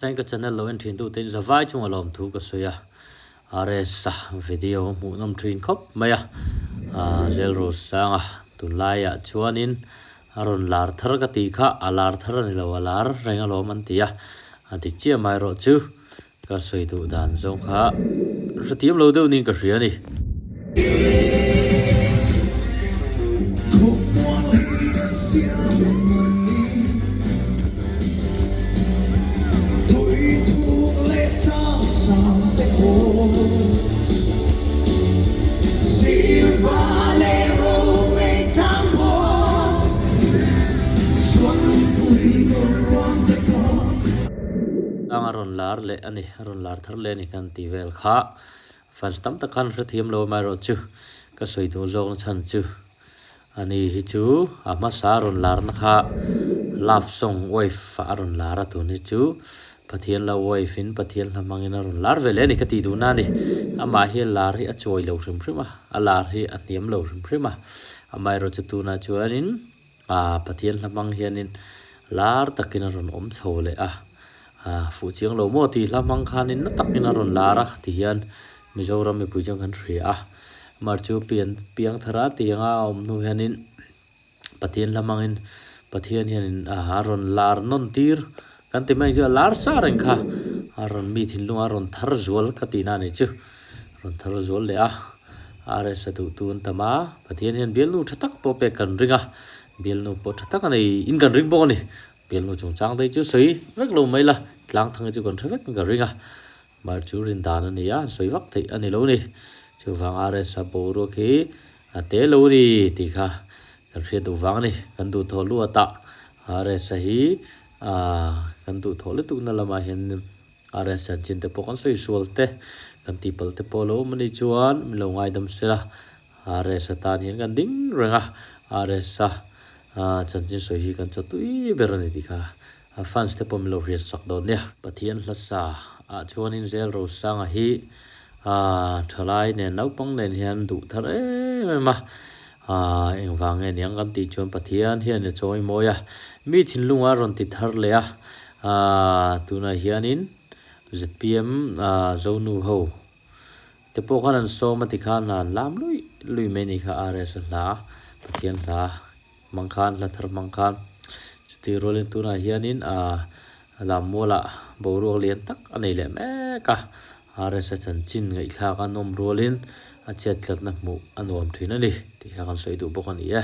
Chuan ka channel lo en thin tu te in zavai chunga lawmthu ka sawi a, RS-a video a hmuhnawm thin khawp mai a, Zelrosanga tunlaiah chuanin a rawn lar thar ka tih kha a lar thar a ni lo, a lar reng alawm an ti a, a dik chiah mai erawh chu ka sawi duh dan zawng kha hrethiam lo deuh niin ka hria a ni. Tlang a rawn lar leh a ni, a rawn lar thar leh a ni kan tih vel kha. Fans tam tak khan hrethiam lo amaherawh chu ka sawi duh zawk na chhan chu ani hi chu a hmasa a rawn lar na kha love song wife ah a rawn lar a tun hi chu Pathian la wife in Pathian hla hmangin a rawn lar ve leh a ni ka tih duh na a ni. Amah hi a lar hi a chuai lo hrim hrim a, a lar hi a hniam lo hrim hrim a, amaherawh chu tunah chuanin Aa Pathian hla hmang hianin lar takin a rawn awm chho leh a, aa fuh chiang lo maw tih hla hmang khanin na takin a rawn lar a ti hian Mizoram mipui chuan kan hria a. Mar chu pian piang thar a tih anga a awm hnu hianin Pathian hla hmangin Pathian hianin a rawn lar nawn tir kan ti mai chu a lar sa reng kha a rawn mi thinlung a rawn thar zual ka tihna a ni chu. Rawn thar zual leh a, RS a duh tu an tam a, Pathian hian bialnu tha tak pawh pek kan ring a, bialnu pawh tha tak a nei in kan ring bawk a ni. Bialnu chungchang te hi chu sawi vek lo mai la, tlang thang hi chu kan hre vek in ka ring a, mar chu rin dan a ni a, sawi vak theih a ni lo ni. Chuvang RS a boruak hi a te lo a ni tih kha kan hriat duh vang a ni. Kan duhthawh luat ah RS a hi kan duhthawh lutuk na lamah hian RS chanchin te pawh kan sawi sual te, kan tihpalh te pawh lo awm a nih chuan min lo ngaidam sela, RS atan hian kan ding reng a, RS a chanchin sawi hi kan chaw tui ber a ni tih kha a fans te pawh min lo hriat sak dawn nia. Pathian hlasa ah chuanin Zelrosanga hi thalai nen naupang nen hian duh thar em em a, engvang nge niang kan tih chuan Pathian hian a chawi mawi a, mi thinlunga rawn ti thar leh a, tunah hianin zpm Zonu ho te pawh khan an sawm a tikhan an lam luih luih mai a ni kha RS a hla Pathian hla hmang khan hla thar hmang khan chutih rualin tunah hianin Lammualah boruak lian tak a nei leh mek a, RS a chanchin ngaihthlak a nawm rualin a chet tlatna hmuh a nuam thin a ni tih kha kan sawi duh bawk a ni e.